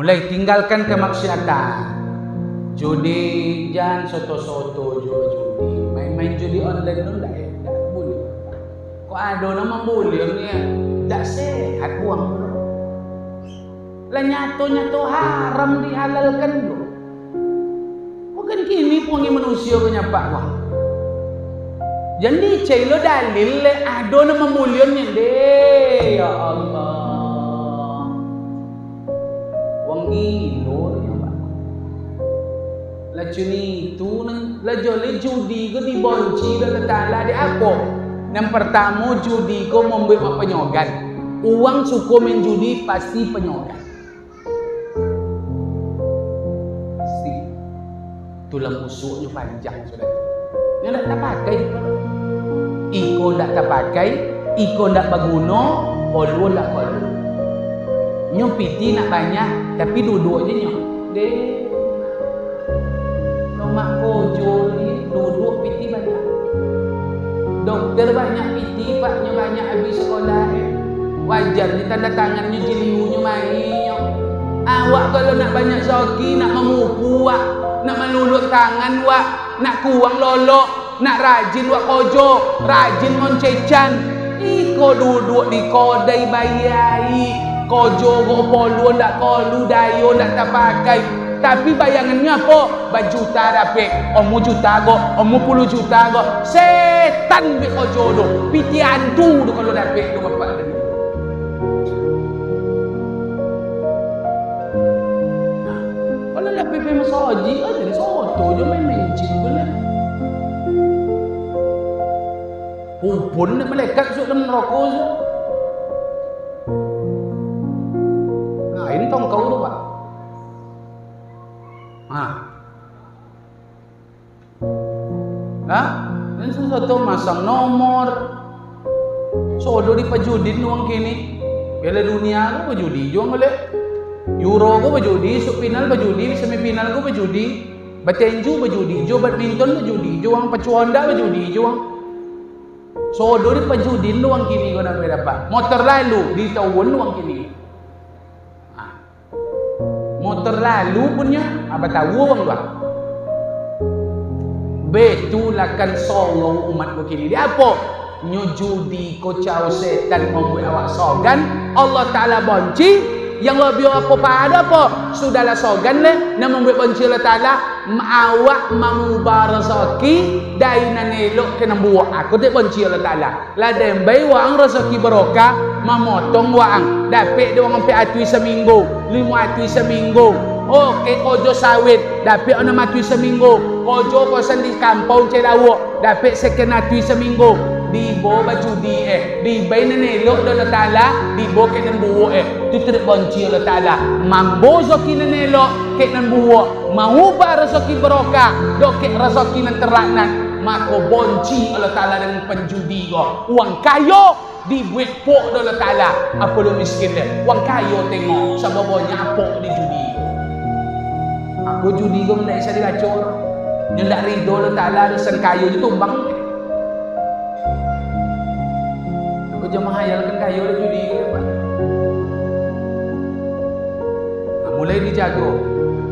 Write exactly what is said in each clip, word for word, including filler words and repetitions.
Eh, tinggalkan kemaksiatan. Judi, jan soto-soto jo judi. Main-main judi online tu ndak, eh, ndak buliah. Kok ado nan mambuliah ni, eh? Ndak sehat buang tu. Lah nyato-nyato haram dihalalkan tu. Bukan kini pungi manusia ko nyapak ko. Jan dicari lo dalil le, ado nan mambuliahnya deh, ya Allah. Wong gilo nyo, Pak. Lah cuni itu nan, lah joleh judi ko dibanci dek Allah Taala, dek apo? Nan partamo, judi ko mambuek mak panyogan. Urang suko main judi, pasti panyogan. Pasti. Tulang rusuknyo panjang sudah tu. Nyo ndak tapakai. Iko ndak tapakai, iko ndak baguno, koluah ndak koluah. Nyo pitih nak banyak, tapi duduak je nyo. Deh. Lomak kojo ni, duduak pitih banyak. Dokter banyak pitih, Pak, nyo banyak abih sekolah, eh. Wajar ni tanda tangannyo jiliunyo main nyo. Awak kalau nak banyak saoki, nak mamupu, wak, nak maluluak tangan, wak, nak kuang lolok, nak rajin wak kojo, rajin ngoncecan. Iko duduak di kodai bayai, kojo ko poluah ndak koluah, dayo ndak tapakai. Tapi bayangannyo apo? Bajuta dapek, omu juta ko, omu puluah juta ko. Setan dek kojo tu, pitih antu tu kalau dapek tu, Bapak. Nah, kalau lah pai masajik, aja ni soto jo main-main jin tu lah. Pupun dek malaikat masuk dalam neraka tu. Lain tongkau tu, Pak. Ha. Nah, nan soto masang nomor. Sodo di pajudin wang kini. Piala Dunia ko bajudi jo wang leh. Euro ko bajudi, sub final bajudi, semifinal ko bajudi. Batenju bajudi jo, badminton bajudi jo wang, pacuan Honda bajudi jo wang. Sodo di pajudin wang kini ko nak dapat. Motor lalu di tahun wang kini. Ha. Motor lalu punnyo, apa tahu urang tu, ah. Betulakan songou umat ko kini. Di apo? Nyo judi ko caro setan mambuek awak sogan, Allah Taala banci. Yang labiah apo pado apo? Sudahlah sogan leh, nan mambuek banci Allah Taala, ma-, awak mangubah rasaki dari nan elok ka nan buruak. Ako dek banci Allah Taala. Lah den bai waang rasaki barokah, mamotong waang, dapek dek waang ampek atuih saminggu, limo atuih saminggu. Oke, kojo sawit, dapek anam atuih saminggu. Kojo kosan di kampung cari lauak, dapek sekian atuih saminggu. Dibaok bajudi, eh, dibai nan elok dek Allah Taala, dibaok ka nan buruak, eh. Tu tarik banci Allah Taala. Mambo rasaki nan elok, ka nan buruak. Maubah rasaki barokah, dek ka rasaki nan talaknat. Mako banci Allah Taala dengan panjudi ko. Urang kayo dibuek pok dek Allah Taala, apo lo miskin deh. Urang kayo tengok, sabab banyak pok di judi. Ako judi ko ndak bisa dibaco. Nyo ndak ridho Allah Taala, dosan kayo tu tumbang. Ako jan mahayalkan kayo dek judi ko, Pak. Nah, mulai dijago.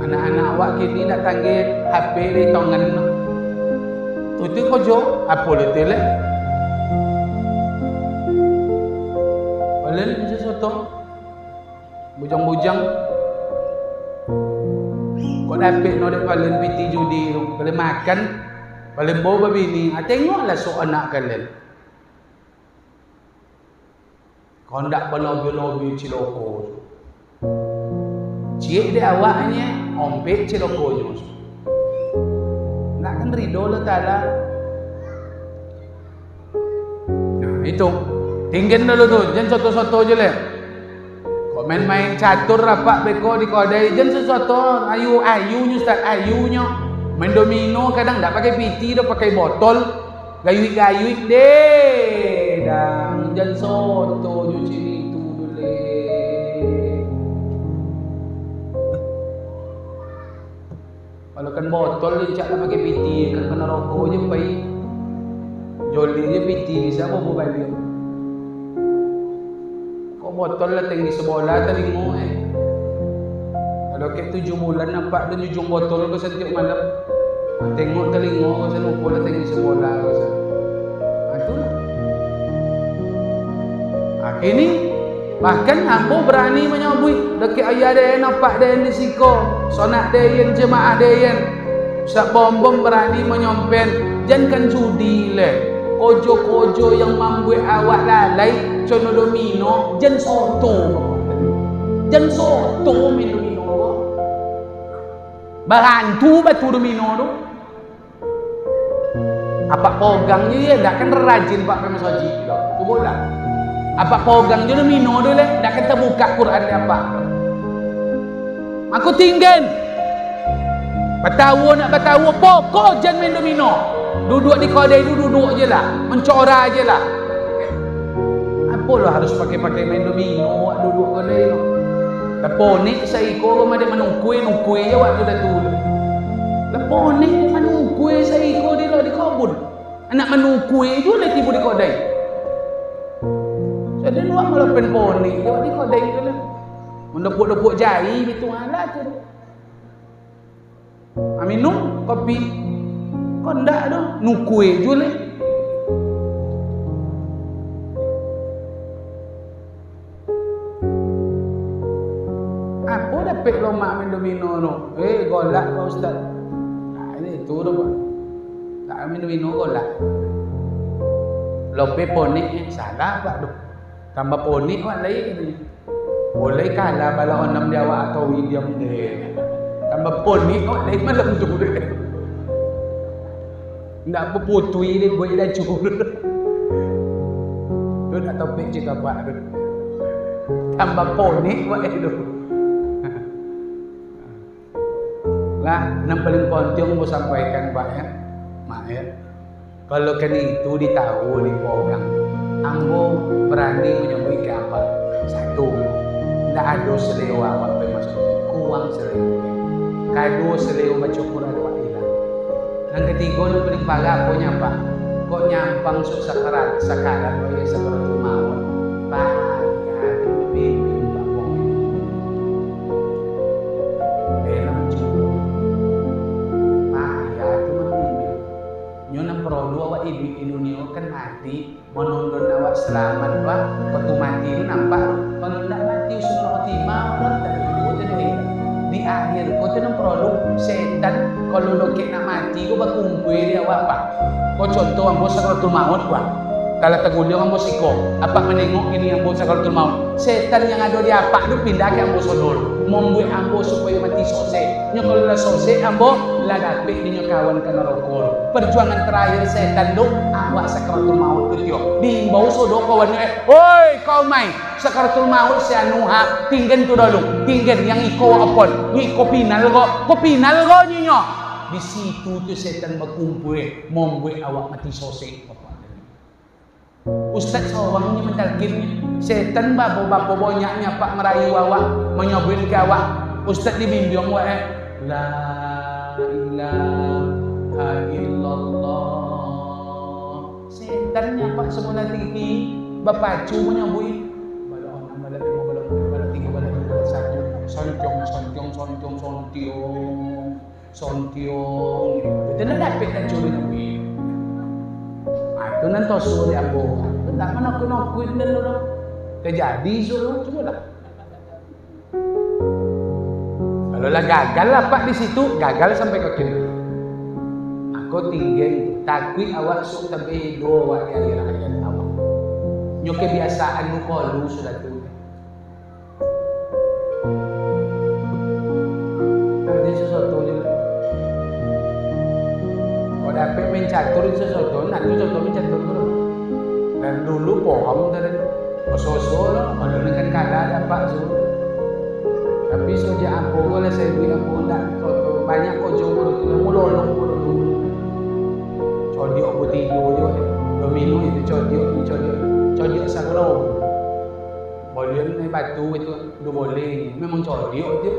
Anak-anak awak kini ndak tangge H P di tangan. Tu, tu kojo, apo leteh leh? Palen, bisa soto. Bujang-bujang. Kok dapek no dek palen pitih judi tu? Palen makan, palen bao babini. Ah, tengoklah sok anak kalian. Kok ndak balobi-lobi ciloko tu. Ciek dek awaknyo, ompek cilokonyo. Ndak kan ridho Allah Taala. Nah, itu. Tinggen dulu tu, jan soto-soto je leh. Kok main-main catur rapak beko di kodai, jan soto-soto. Ayu, ayunyo, Ustaz, ayunyo. Main domino kadang ndak pakai pitih doh, pakai botol. Gayuik-gayuik deh, dang, jan soto jo ciri tu duleh. Kalau kan botol, lincak lah pakai pitih, kan kena rokok je pai. Joleh je pitih, bisa bobo baliak. Kok botol lah tinggi sabolah talingo, eh. Pakai tujuah bulan apak tu nyujung botol ko satiok malam. Tengok talingo ko salupo lah tengok sabola ko sa-, ha, itulah. Ha, kini, bahkan ambo barani manyabuik, dakek ayah den, apak den di siko, sanak den, jamaah den. Ustaz Bombom barani manyampean, jan kan judi lai. Kojo-kojo yang mambuek awak lalai, cono domino, jan soto. Jan soto main domino. Barantu batu domino tu. Apak pogang je, ye, dak kan rajin Pak pai masajik tu. Cubolah. Apak pogang je domino tu, leh, dak kan tabukak Quran dek apak. Mako tinggan. Batawa nak batawa, pokok jan main domino. Duduak di kodai tu duduak je lah, mancora je lah. Apo lo harus pakai-pakai main domino, awak duduak ko lai lo. Lah ponek saiko ko, madek manukui-nukui je awak tu datu. Lah ponek manukui saiko di lo di kobun. Anak manukui juo lah tibo di kodai. Sadang awak malapen ponek je awak di kodai tu lah. Mandopok-dopok jari bitu alah tu. Ha, minum kopi. Ko ndak doh, nukui juo lai. Apo dapek lo mak main domino tu? Eh, golak, Pak Ustaz. Nah, ini itu tu, Pak. Tak main domino golak. Lope ponek, eh, salah, Pak, tu. Tambah ponek, Pak, lain. Boleh kalah bala onam di awak atau William deh. Tambah ponik kok deh malam tu deh. Ndak baputui deh buat lacur. Tu nak topik cerita Pak tu. Tambah ponik buat itu. Lah, nan paling pontiang ambo sampaikan, Pak, ya, Mak, ya. Kalau kini itu ditahu di urang, ambo barani manyabuik ka apak. Satu, ndak ado saleo awak pai masuk, kurang saleo. Kaduo, saleo baco Quran awak ilang. Nan katigo, nan paling parah, apo nyo, Pak? Kok nyampang sok sakarat, sakarat, wayah sakaratul maut. Payah tu, Pak. Dalam jiwa. Payah tu mati. Nyo nan paralu awak iduik di dunia kan mati, manonton awak salamat tu, ah, wakatu mati tu nampak tu. Kalau ndak mati husnul khotimah, urang tak tibo tu deh. Di akhir ko tu nan paralu, setan kalau lokek nak mati ko bakumpul di awak, Pak. Ko contoh ambo sakaratul maut, Pak. Kalau taguliang ambo siko, apak manengok kini ambo sakaratul maut. Setan yang ado di apak tu pindah ka ambo sono tu, mambuek ambo supayo mati sosek. Nyo kalau lah sosek ambo, lah dapek dinyo kawan ka naroko tu. Perjuangan terakhir setan tu, awak sakaratul maut tu tio. Diimbau sodo kawannyo, eh, "Oi, kau mai, sakaratul maut si anu ha, tinggan tu dulu, tinggan yang iko apon, nyo iko pinal ko, ko pinal ko nyo nyo." Di situ tu setan bakumpul, eh, mambuek awak mati sosek. Ustaz sorang nyo mantalkin, setan bapo-bapo banyaknyo apak marayu awak, manyabuik ka awak. Ustaz dibimbiang wak, eh. La ilaha illallah. Setan nyo apak sabolah tinggi, bapacu manyabuik. Balok anam, balok limo, balok anam, balok tigo, balok duo, balok satu. Sontiong, sontiong, sontiong, sontiong. Sontiong, gitu. Itu ndak dapek nak curi nabi. Ah, itu nan toso di ambo. Itu ndak manakuik-nakuik dan lo. Terjadi suruh, cubolah. Kalau lah gagal lah, Pak, di situ, gagal sampai ka kini. Mako tinggal takuik awak sok tabedo awak di akhirat awak. Nyo kebiasaan lu kalu sudah tu. Tadi sesuatu je. Kok dapek main catur sesuatu, nak tu contoh main catur tu. Dan dulu pohon tadi. Oso-oso lah, kalau nak kan kalah dapat tu. Tapi sejak ambo ko lah saya duit ambo ndak banyak kojo ko tu, mulolong ko tu. Codiok butigo je, domino itu codiok, codiok, codiok sagalo. Bolian naik batu itu, duo boleh. Memang codiok tu.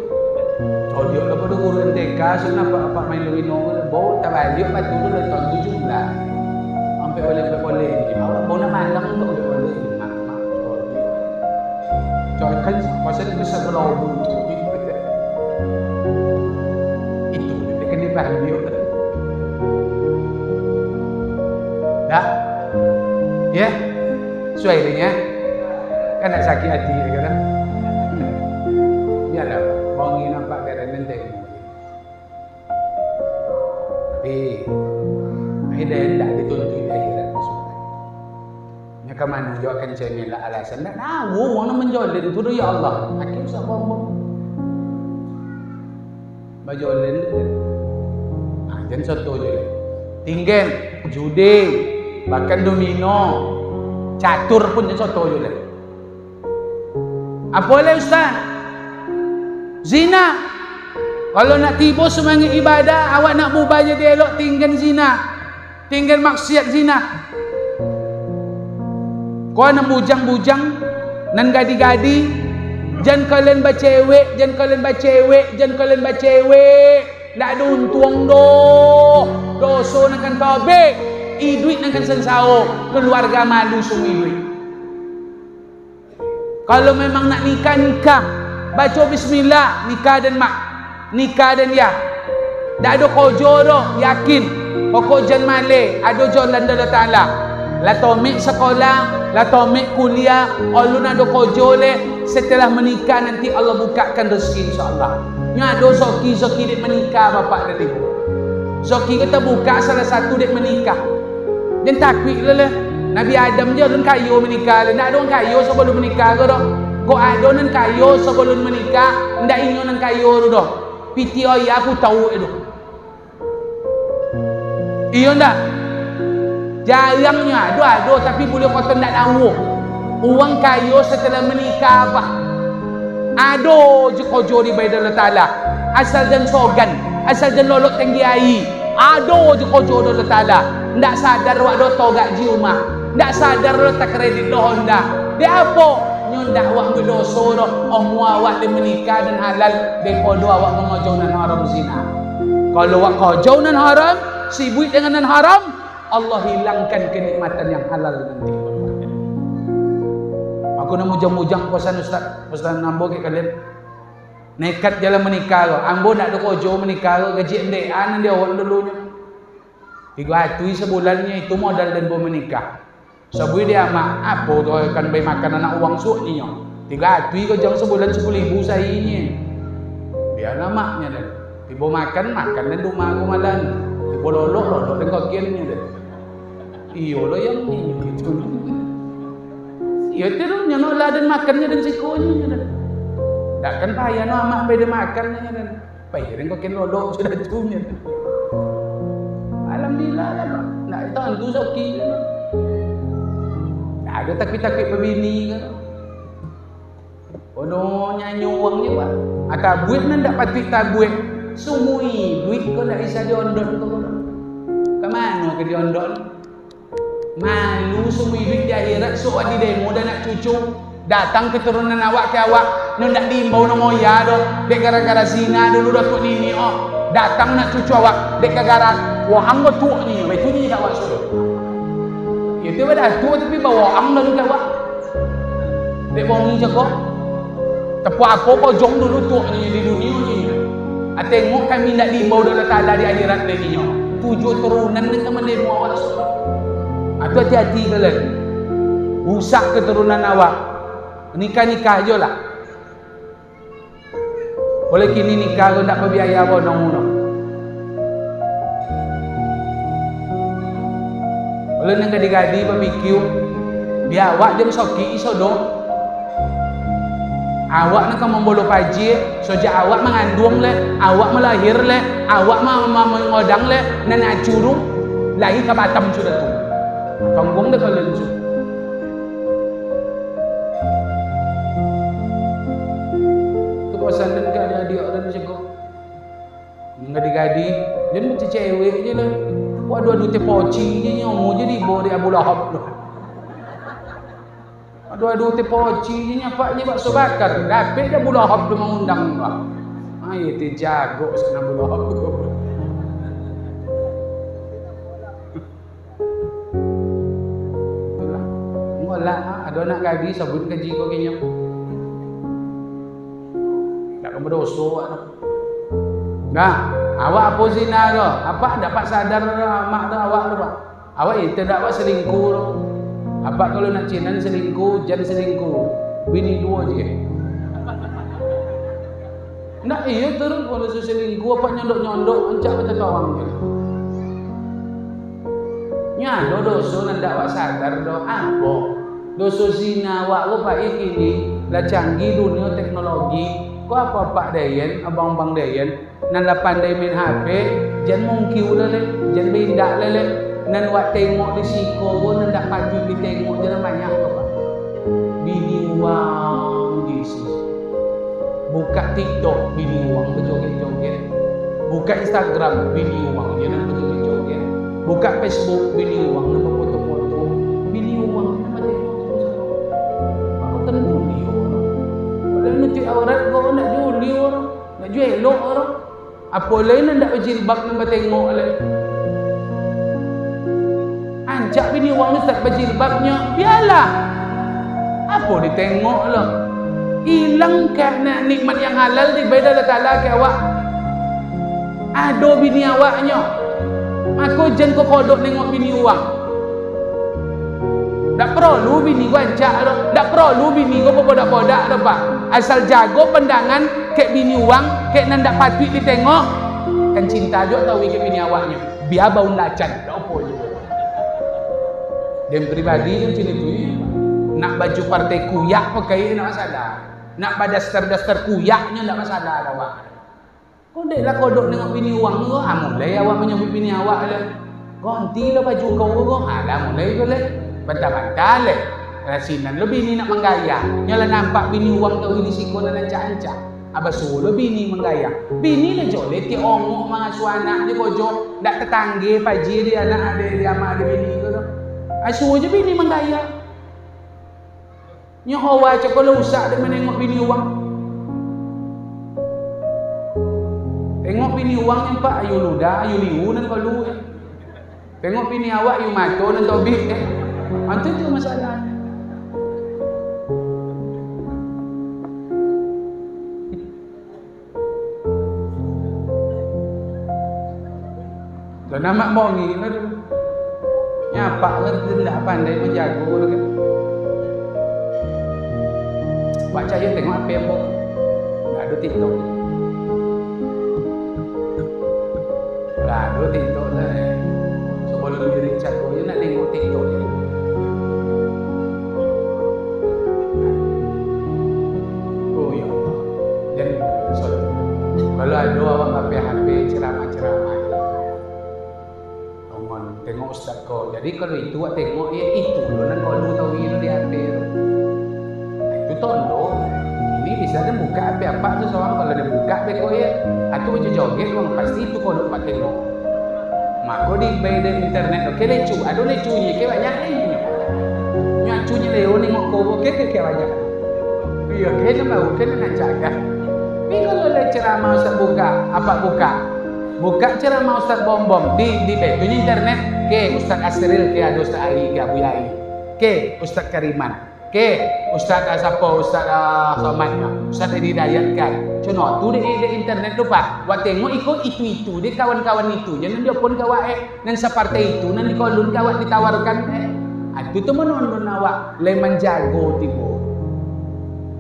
Codiok lah pado guru M T K, so nampak apak main domino, bau tabaliak batu tu dari tahun tujuh belas. Sampai boleh, sampai boleh. Awak bau nak malang tu, sampai boleh. Mak, mak, codiok. Codiok kan, pasal besar kalau buntu. Dah. Ya. Suai deh, ya. Kan nak sakit hati, ya, kan? Biarlah, mau ngin nampak biar nenteng. Tapi, akhirnya ndak dituntut di akhirat, maksudnya. Nya ka mano jo akan cemeh lah alasan. Ndak tahu, urang nan manjolen tu doh, ya Allah. Akhir usah bombong. Bajolen tu. Ah, jan soto jo lai. Tinggen, judi, bahkan domino, catur pun jan soto jo lai. Apo lai, Ustaz? Zina. Kalau nak tibo sumangik ibadah, awak nak bubah jadi elok, tinggen zina. Tinggen maksiat zina. Ko nan bujang-bujang, nan gadih-gadih, jan kalian bacewek, jan kalian bacewek, jan kalian bacewek. Ndak ado untuang doh. Doso nan kan tabek, iduik nan kan sansaro, kaluarga malu saumua iduik. Kalau memang nak nikah, nikah. Baco bismillah, nikah den mak. Nikah den yah. Dak ado kojo doh, yakin. Pokok jan maleh, ado jalan dari Allah Taala. Lah tomek sakolah, lah tomek kuliah, alun ado kojo leh. Setelah manikah nanti Allah bukakan rezeki, insyaallah. Nyo ado soki-soki dek manikah, bapak dan ibu. Soki ko tabuka salah satu dek manikah. Jan takuik lo leh. Nabi Adam je alun kayo manikah leh. Ndak ado urang kayo sabalun manikah ko doh. Kok ado nan kayo sabalun manikah, ndak inyo nan kayo tu doh. Pitih oya putau tu. Iyo ndak? Jarang nyo ado, ado, tapi buliah koto ndak tahu. Urang kayo satalah manikah, Pak. Ado je kojo dibayia dek Allah Taala. Asal jan sogan, asal jan lolok tanggi aia. Ado je kojo dek Allah Taala. Ndak sadar awak doh togak ji rumah. Ndak sadar doh takredit doh Honda. Dek apo? Nyo ndak awak badoso doh. Umua awak dek manikah nan halal, daripado awak mangojo nan haram, zina. Kalau awak kojo nan haram, sibuik dengan nan haram, Allah hilangkan kenikmatan yang halal nanti. Aku nak mujang-mujang pasan Ustaz, pasan ambo ka kalian. Nekat jalan manikah ko. Ambo ndak ado kojo manikah ko, gaji M D A nan di awak dulunyo. Tigo atuih sabulannyo itu modal den ambo manikah. Sabuik dek amak, apo tu kan bai makan anak urang suok ninyo. Tigo atuih ko jang sabulan sapuluah ribu sainyo. Bialah maknyo den. Tibo makan, makan den di rumah ko malah. Tibo lolok, lolok den kokiannyo den. Iyo lo yang ni, gitu. Iyo tu lo, nyo no lah den makannyo den sikonyo, den. Dak kan payah no amak pai den makannyo, den. Pai den kokin lolok sudah tu, nyo. Alhamdulillah lah, Mak. Ndak tantu soki. Ndak ado takuik-takuik babini kan. Ono nyanyo urang je, Pak. Ah, tabuek nan dak patuik tabuek. Sumui duit ko dak bisa diondot ko. Ka mano ka diondot? Malu sumui duit di akhirat, sok di demo dah nak cucu. Datang keturunan awak ka awak, nan dak diimbau namo iya doh. Dek gara-gara zina dulu datuak niniak, oh. Datang nak cucu awak, dek gara-gara wahang ko tuak ni, itu ni awak suruh. Itu dah tuak tapi bawa ang lalu ka awak. Dek bongi cako. Tapuak apo pojong dulu tuak ni di dunia ni. Ah, tengok kami ndak diimbau dek Allah Taala di akhirat dek inyo. Tujuah turunan nan ka mandemo awak. Ah, tu hati-hati kalian. Rusak keturunan awak. Nikah-nikah jo lah. Oleh kini nikah ko ndak babiaya bonong doh. Oleh nan gadi-gadi bapikia, bia awak jan soki iso doh. Awak nan ka mambolo pajie, sojak awak manganduang leh, awak malahia leh, awak ma-, ma-, mangodang leh, nan acuru, lai ka Batam sudah tu. Tangguang dek kalian tu. Tu pasanan ka adik-adik urang jago. Nan gadi-gadi, jan macam cewek je lah. Waduh, aduh, teh poci je nyo, je dibawa dek Abu Lahab tu. Aduh, aduh, teh poci je nyapak je bakso bakar. Dapek dek Abu Lahab tu mangundang tu. Ai, teh jago sanak Abu Lahab tu. Itulah. Mualah, ado anak gadih, sabuik kaji ko kinyo. Ndak ka badoso awak tu. Nah, Awak apo zina tu? Apak ndak apak sadar tu, amak tu, awak tu, Pak. Awak itu ndak awak selingkuh tu. Apak kalau nak cinan selingkuh, jan selingkuh. Bini duo je. Ndak iyo tu, kalau selingkuh, apak nyondok-nyondok, rancak batatawang je. Nyo ado doso nan ndak awak sadar tu. Apo? Doso zina awak ko, Pak, kini lah canggih dunio teknologi. Ko apak-apak den, abang-abang den, nan lah pandai main H P, jan mungkiu lah leh, jan baindak lah leh. Nan wak tengok di siko ko, nan ndak patuik ditengok, jan banyak ko, Pak. Bini urang di siko. Bukak TikTok, bini urang bajoget-joget. Bukak Instagram, bini urang je nan bajoget-joget. Bukak Facebook, bini urang nan bafoto-foto. Bini urang nan batengok tu samo. Baru kan bulio urang. Kalau nutuik aurat ko, ndak bulio urang. Ndak juo elok urang. Apo lai nan ndak bajilbab nan batengok lai. Rancak bini urang tu, Ustaz, bajilbabnyo, bialah. Apo ditengok lo? Ilang ka nak nikmat yang halal dibari Allah Taala ka awak. Ado bini awaknyo. Mako jan ko kodok nengok bini urang. Ndak porolu bini ko rancak do. Ndak porolu bini ko babodak-bodak do, Pak. Asal jago pandangan, kek bini urang, kek nan ndak patuik ditengok. Kan cinta juo tahu kek bini awaknyo. Bia baun lacan, ndak apo juo. Den pribadi kan cin itu, nak baju partai kuyak pakai ndak masalah. Nak badaster-daster kuyaknyo ndak masalah doh, Pak. Kok dek lah kodok nengok bini urang ko, ah, mulai awak manyabuik bini awak lah. Ganti lah baju kau ko, ah, lah mulai ko lah. Bantah-bantah lah. Lah sinan lo bini nak manggaya. Nyo lah nampak bini urang tu di siko nan rancak-rancak. Ah, basuo lo bini manggaya. Bini lah joleh tiok ongok mangasuah anak di kojo. Ndak tatangge paji di anak ade, di amak ade bini ko tu. Ah, suo je bini manggaya. Nyo hawa cako lah usak dek manengok bini urang. Tengok bini urang nyo, Pak, ayu ludah, ayu liu nan kalu, eh. Tengok bini awak, ayu mato nan tobik, eh. Antu tu masalah. Dan amak bongi lah tu. Nyapak lah tu, ndak pandai manjago lah kan. Baco yo tengok H P ambo. Ndak ado TikTok. Lah ado TikTok lah, eh. Sabalun diri cako yo nak tengok TikTok yo. Oh, ya Allah. Jadi, sorry. Kalau ado awak H P-H P ceramah-ceramah, Roman, tengok ustaz ko. Jadi, kalau itu awak tengok, ya, itu lo nan kalu tahu ilo di H P tu. Nah, itu tondo. Ini bisa den buka H P apak tu, sorang kalau den buka beko, ya. Atu bajoget-joget, wang, pasti itu kalu apak tengok. Mako di, di internet tu, ke lecu, ado lecunyo, ke banyak lai nyo. Nyo acunyo leo nengok ko, ke, ke, ke banyak. Iyo, ke nan baru, ke nan rancak, kan. Tapi kalau lai ceramah ustaz buka, apak buka. Buka ceramah ustaz Bom-Bom di, di betunyo internet, ke Ustaz Asril, ke ado Ustaz Ali, ke Abu Yai, ke Ustaz Kariman. Ke, Ustaz, ah, sapo, Ustaz, ah, Somad, ah, Ustaz Edi Dayat kan. Cuno tu dek, dek internet tu, Pak. Wak tengok iko itu-itu dek kawan-kawan itu je nan diopon ka awak, eh. Nan sapartai itu, nan dikolun ka awak ditawarkan, eh. Ah, tu tu manonton awak, lai manjago tibo.